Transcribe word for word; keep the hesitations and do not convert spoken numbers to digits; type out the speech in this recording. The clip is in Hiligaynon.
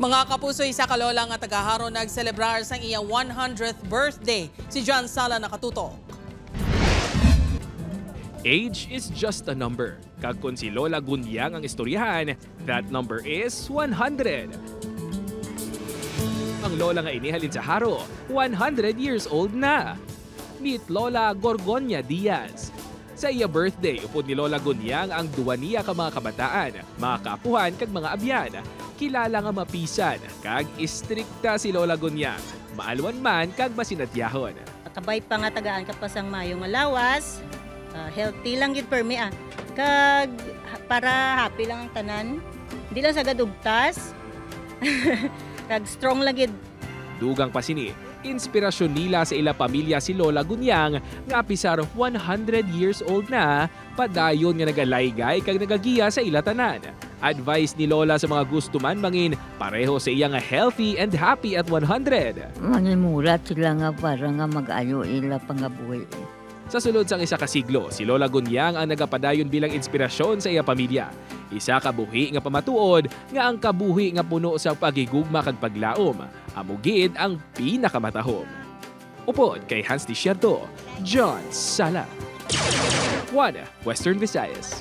Mga kapuso, isa ka lola nga taga Jaro nagselebrar sang iya one hundredth birthday. Si John Sala nakatutok. Age is just a number. Kag kung si Lola Gunyang ang istoryahan, that number is one hundred. Ang lola nga ini halin sa Jaro, one hundred years old na. Meet Lola Gorgonia Diaz. Sa iya birthday, upod ni Lola Gunyang ang duwa niya ka mga kabataan, mga kaapuhan kag mga abyan. Kilala nga mapisan kag istrikta si Lola Gunyang. Maalwan man kag masinadyahon. Kabay pa nga tagaan ka pa sang mayo nga lawas. Ah, healthy lang gid permi ah. Kag ha- para happy lang ang tanan. Di lang sagad ubtas. Kag strong lang gid. Dugang pa sini, inspirasyon nila sa ila pamilya si Lola Gunyang nga apisar one hundred years old na, padayon nga nagalaygay kag nagagiya sa ila tanan. Advice ni Lola sa mga gusto man mangin pareho sa iya nga healthy and happy at one hundred. Manimulat sila nga para nga mag-ayo ila pangabuhi. Sa sulod sang isa ka siglo, si Lola Gunyang ang nagapadayon bilang inspirasyon sa iya pamilya. Isa ka buhi nga pamatuod nga ang kabuhi nga puno sa paghigugma kag paglaom amo gid ang pinakamatahom. Upod kay Hans Desierto, John Sala. One Western Visayas.